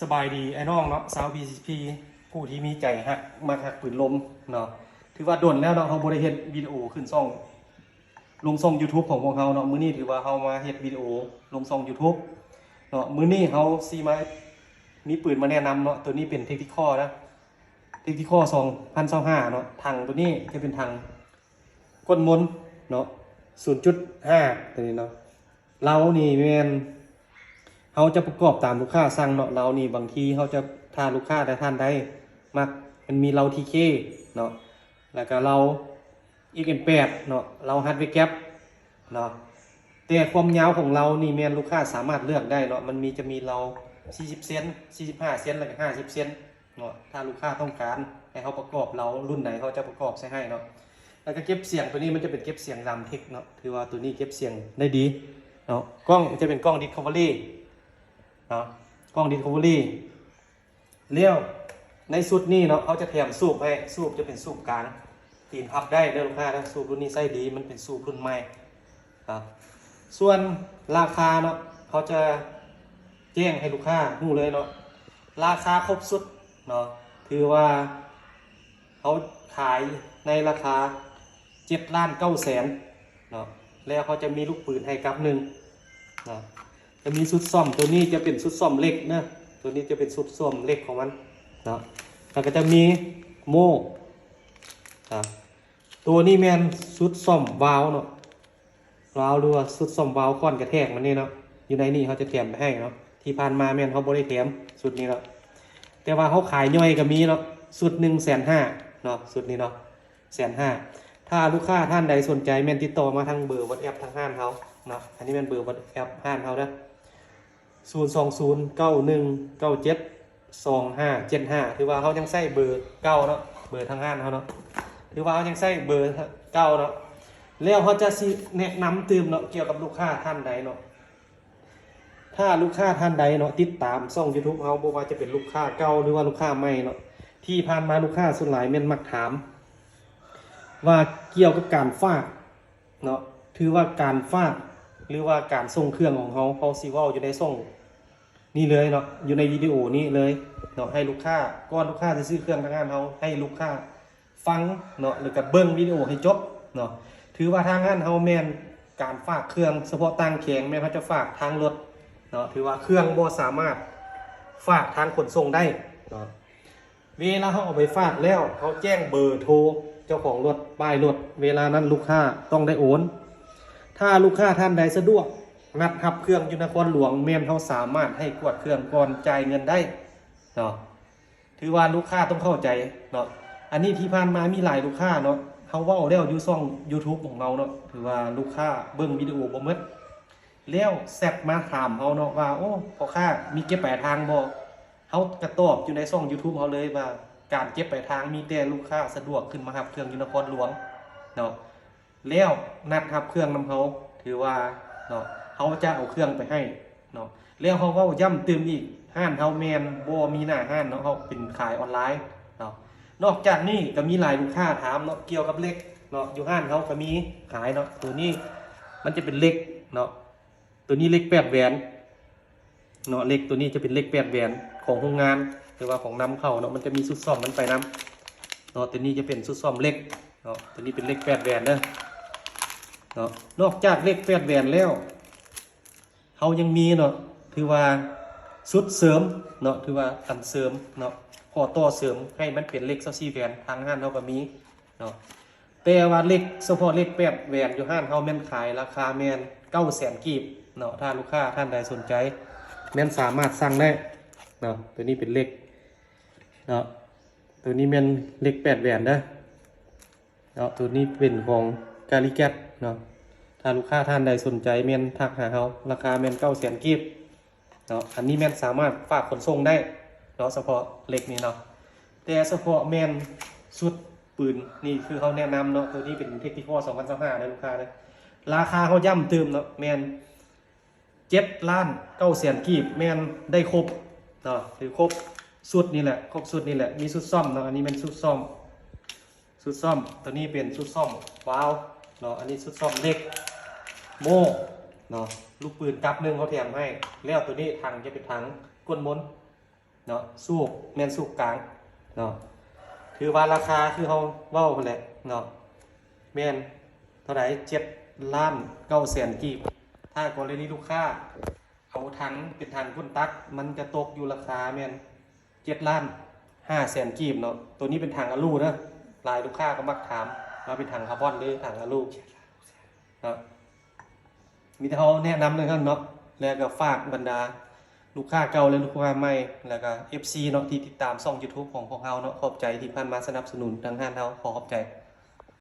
ສະບາຍດີອ້າຍນ້ອງເນາະ ຊາວ ບີຊີພີ ຜູ້ທີ່ມີໃຈຮັກ ມັກຮັກປືນລົມເນາະ. ຖືວ່າດົນແລ້ວເນາະ ເຮົາບໍ່ໄດ້ເຮັດວິດີໂອຂຶ້ນຊ່ອງ ລົງຊ່ອງຢູທູບຂອງພວກເຮົາເນາະ. ມື້ນີ້ຖືວ່າເຮົາມາເຮັດວິດີໂອລົງຊ່ອງຢູທູບເນາະ. ມື້ນີ້ເຮົາຊິມາ ມີປືນມາແນະນຳເນາະ. ໂຕນີ້ເປັນ Tactical ນະ Tactical ສອງພັນຊາວຫ້າເນາະ. ຖັງໂຕນີ້ຈະເປັນຖັງ ກົ້ນມົນເນາະ ສູນຈຸດຫ້າ ຕົວນີ້ເນາະ. ເລົານີ້ແມ່ນເຮົາຈະປະກອບຕາມລູກຄ້າສັ່ງເນາະ. ເລົານີ້ບາງທີເຮົາຈະ ຖ້າລູກຄ້າໃດທ່ານໃດມັກ ມັນມີເລົາ ທີເຄ ເນາະ ແລ້ວກະເລົາ ເອັກເອັນແປດ ເນາະ ເລົາ Hardware Gap ເນາະ. ແຕ່ຄວາມຍາວຂອງເລົານີ້ແມ່ນລູກຄ້າສາມາດເລືອກໄດ້ເນາະ. ມັນມີ ຈະມີເລົາ ສີ່ສິບເຊັນ ສີ່ສິບຫ້າເຊັນ ແລ້ວກະ ຫ້າສິບເຊັນ ເນາະ. ຖ້າລູກຄ້າຕ້ອງການໃຫ້ເຮົາປະກອບເລົາລຸ້ນໃດ ເຮົາຈະປະກອບໃສ່ໃຫ້ເນາະ. ແລ້ວກະເກັບສຽງ ໂຕນີ້ມັນຈະເປັນເກັບສຽງສາມທິກເນາະ. ຖືວ່າໂຕນີ້ເກັບສຽງໄດ້ດີເນາະ. ກ້ອງຈະເປັນກ້ອງ Discovery ເນາະ ກ້ອງ Discovery. ແລ້ວໃນຊຸດນີ້ເນາະ ເຮົາຈະແຖມສູບໃຫ້. ສູບຈະເປັນສູບກາງ ຕີນພັບໄດ້ເດີລູກຄ້າເດີ. ສູບລຸ້ນນີ້ໃຊ້ດີ ມັນເປັນສູບລຸ້ນໃໝ່ເນາະ. ສ່ວນລາຄາເນາະ ເຮົາຈະແຈ້ງໃຫ້ລູກຄ້າຮູ້ເລີຍເນາະ. ລາຄາຄົບຊຸດເນາະ ຖືວ່າເຮົາຂາຍໃນລາຄາ ເຈັດລ້ານເກົ້າແສນເນາະ. ແລ້ວເຮົາຈະມີລູກປືນໃຫ້ກັບໜຶ່ງເນາະ. ຈະມີຊຸດສ້ອມ ໂຕນີ້ຈະເປັນຊຸດສ້ອມເຫຼັກເນາະ. ໂຕນີ້ຈະເປັນຊຸດສ້ອມເຫຼັກຂອງມັນເນາະ. ແລ້ວກະຈະມີໂມ່ ໂຕນີ້ແມ່ນຊຸດສ້ອມວາວເນາະ. ວາວ ຫຼືວ່າຊຸດສ້ອມວາວຄ້ອນກະແທກມັນນີ້ເນາະ. ຢູ່ໃນນີ້ເຮົາຈະແຖມໄປໃຫ້ເນາະ. ທີ່ຜ່ານມາແມ່ນເຮົາບໍ່ໄດ້ແຖມຊຸດນີ້ເນາະ ແຕ່ວ່າເຮົາຂາຍຍ່ອຍກະມີເນາະ. ຊຸດໜຶ່ງແສນຫ້າເນາະ ຊຸດນີ້ເນາະ ແສນຫ້າ. ຖ້າລູກຄ້າທ່ານໃດສົນໃຈແມ່ນຕິດຕໍ່ມາທາງເບີ WhatsApp ທາງຮ້ານເຮົາເນາະ. ອັນນີ້ແມ່ນເບີ WhatsApp ຮ້ານເຮົາເດີ ສູນສອງສູນ ເກົ້າໜຶ່ງ ເກົ້າເຈັດ ສອງຫ້າເຈັດຫ້າ. ຖືວ່າເຮົາຍັງໃຊ້ເບີເກົ່າເນາະ ເບີທາງຮ້ານເຮົາເນາະ. ຖືວ່າເຮົາຍັງໃຊ້ເບີເກົ່າເນາະ. ແລ້ວເຮົາຈະຊິແນະນຳຕື່ມເນາະ ກ່ຽວກັບລູກຄ້າທ່ານໃດເນາະ. ຖ້າລູກຄ້າທ່ານໃດເນາະ ຕິດຕາມຊ່ອງຢູທູບເຮົາ ບໍ່ວ່າຈະເປັນລູກຄ້າເກົ່າ ຫຼືວ່າລູກຄ້າໃໝ່ເນາະ, ທີ່ຜ່ານມາລູກຄ້າສ່ວນຫຼາຍແມ່ນມັກຖາມວ່າກ່ຽວກັບການຝາກເນາະ, ຖືວ່າການຝາກ ຫຼືວ່າການສົ່ງເຄື່ອງຂອງເຮົາ ເຮົາຊິເວົ້າຢູ່ໃນຊ່ອງນີ້ເລີຍເນາະ, ຢູ່ໃນວິດີໂອນີ້ເລີຍເນາະ, ໃຫ້ລູກຄ້າ ກ່ອນລູກຄ້າຈະຊື້ເຄື່ອງທາງຮ້ານເຮົາ ໃຫ້ລູກຄ້າ ຟັງເນາະ ແລ້ວກະເບິ່ງວິດີໂອໃຫ້ຈົບເນາະ. ຖືວ່າທາງຮ້ານເຮົາແມ່ນການຝາກເຄື່ອງສະເພາະຕ່າງແຂວງ ແມ່ນເຮົາຈະຝາກທາງລົດເນາະ, ຖືວ່າເຄື່ອງບໍ່ສາມາດຝາກທາງຂົນສົ່ງໄດ້ເນາະ. ເວລາເຮົາເອົາໄປຝາກແລ້ວ ເຮົາແຈ້ງເບີໂທເຈົ້າຂອງລົດ ປ້າຍລົດ, ເວລານັ້ນລູກຄ້າຕ້ອງໄດ້ໂອນ. ຖ້າລູກຄ້າທ່ານໃດສະດວກນັດຮັບເຄື່ອງຢູ່ນະຄອນຫຼວງ ແມ່ນເຮົາສາມາດໃຫ້ກວດເຄື່ອງກ່ອນຈ່າຍເງິນໄດ້ເນາະ. ຖືວ່າລູກຄ້າຕ້ອງເຂົ້າໃຈເນາະ. ອັນນີ້ທີ່ຜ່ານມາມີຫຼາຍລູກຄ້າເນາະ, ເຮົາເວົ້າແລ້ວຢູ່ຊ່ອງຢູທູບຂອງເຮົາເນາະ, ຖືວ່າລູກຄ້າເບິ່ງວິດີໂອບໍ່ໝົດ ແລ້ວແຊັດມາຖາມເຮົາເນາະວ່າ ໂອ້ ພໍ່ຄ້າມີເກັບປາຍທາງບໍ່? ເຮົາກະຕອບຢູ່ໃນຊ່ອງຢູທູບເຮົາເລີຍວ່າ ການເກັບປາຍທາງມີແຕ່ລູກຄ້າສະດວກຂຶ້ນມາຮັບເຄື່ອງຢູ່ນະຄອນຫຼວງເນາະ. ແລ້ວນັດຮັບເຄື່ອງນຳເຮົາ ຖືວ່າເນາະ ເຮົາຈະເອົາເຄື່ອງໄປໃຫ້ເນາະ. ແລ້ວເຮົາເວົ້າຢ້ຳຕື່ມອີກ ຮ້ານເຮົາແມ່ນບໍ່ມີໜ້າຮ້ານເນາະ, ເຮົາເປັນຂາຍອອນລາຍເນາະ. ນອກຈາກນີ້ກະມີຫຼາຍລູກຄ້າຖາມເນາະ ກ່ຽວກັບເຫຼັກເນາະ, ຢູ່ຮ້ານເຮົາກະມີຂາຍເນາະ. ໂຕນີ້ມັນຈະເປັນເຫຼັກເນາະ, ໂຕນີ້ເຫຼັກແປດແຫວນ ເນາະ. ເຫຼັກໂຕນີ້ຈະເປັນເຫຼັກແປດແຫວນຂອງໂຮງງານ ຫຼືວ່າຂອງນຳເຂົ້າເນາະ, ມັນຈະມີຊຸດສ້ອມມັນໄປນຳເນາະ. ໂຕນີ້ຈະເປັນຊຸດສ້ອມເຫຼັກເນາະ, ໂຕນີ້ເປັນເຫຼັກແປດແຫວນເດີເນາະ. ນອກຈາກເຫຼັກແປດແຫວນແລ້ວ ເຮົາຍັງມີເນາະ ຖືວ່າຊຸດເສີມເນາະ, ຖືວ່າອັນເສີມເນາະ, ຂໍ້ຕໍ່ເສີມໃຫ້ມັນເປັນເຫຼັກຊາວສີ່ແຫວນ ທາງຮ້ານເຮົາກະມີເນາະ. ແຕ່ວ່າເຫຼັກ ສະເພາະເຫຼັກແປດແຫວນຢູ່ຮ້ານເຮົາແມ່ນຂາຍລາຄາແມ່ນເກົ້າແສນກີບເນາະ. ຖ້າລູກຄ້າທ່ານໃດສົນໃຈແມ່ນສາມາດສັ່ງໄດ້ເນາະ. ໂຕນີ້ເປັນເຫຼັກເນາະ, ໂຕນີ້ແມ່ນເຫຼັກແປດແຫວນເດີເນາະ. ໂຕນີ້ເປັນຂອງກາລີແກັດເນາະ. ຖ້າລູກຄ້າທ່ານໃດສົນໃຈແມ່ນທັກຫາເຮົາ, ລາຄາແມ່ນເກົ້າແສນກີບ ເນາະ. ອັນນີ້ແມ່ນສາມາດຝາກຂົນສົ່ງໄດ້ເນາະ ສະເພາະເຫຼັກນີ້ເນາະ. ແຕ່ສະເພາະແມ່ນຊຸດປືນນີ້ ຄືເຮົາແນະນຳເນາະ, ໂຕນີ້ເປັນ Tactical ສອງພັນຊາວຫ້າເດີລູກຄ້າເດີ. ລາຄາເຮົາຢ້ຳຕື່ມເນາະ ແມ່ນເຈັດລ້ານເກົ້າແສນກີບ ແມ່ນໄດ້ຄົບເນາະ, ຄືຄົບຊຸດນີ້ແຫຼະ ຄົບຊຸດນີ້ແຫຼະ. ມີຊຸດສ້ອມເນາະ, ອັນນີ້ແມ່ນຊຸດສ້ອມ ຊຸດສ້ອມ ໂຕນີ້ເປັນຊຸດສ້ອມວາວເນາະ, ອັນນີ້ຊຸດສ້ອມເຫຼັກ ໂມ່ເນາະ, ລູກປືນກັບໜຶ່ງເຮົາແຖມໃຫ້. ແລ້ວໂຕນີ້ຖັງຈະເປັນຖັງກົ້ນມົນ ເນາະ ສູບແມ່ນສູບກາງເນາະ ຖືວ່າລາຄາຄືເຮົາເວົ້າຫັ້ນແຫຼະເນາະ ແມ່ນເທົ່າໃດ ເຈັດລ້ານເກົ້າແສນກີບ. ຖ້າກໍລະນີລູກຄ້າເອົາຖັງເປັນຖັງກົ້ນຕັກ ມັນຈະຕົກຢູ່ລາຄາແມ່ນເຈັດລ້ານຫ້າແສນກີບເນາະ. ໂຕນີ້ເປັນຖັງອາລູເດີ ຫຼາຍລູກຄ້າກໍມັກຖາມວ່າເປັນຖັງຄາບອນ ຫຼື ຖັງອາລູເນາະ. ມີແຕ່ເຮົາແນະນຳເທົ່ານັ້ນເນາະ ແລະກໍຝາກບັນດາລູກຄ້າເກົ່າ ແລະ ລູກຄ້າໃໝ່ ແລະກໍເອັຟຊີເນາະ ທີ່ຕິດຕາມຊ່ອງຢູທູບຂອງພວກເຮົາເນາະ. ຂອບໃຈທີ່ຜ່ານມາສະໜັບສະໜູນທາງຮ້ານເຮົາ ຂໍຂອບໃຈ.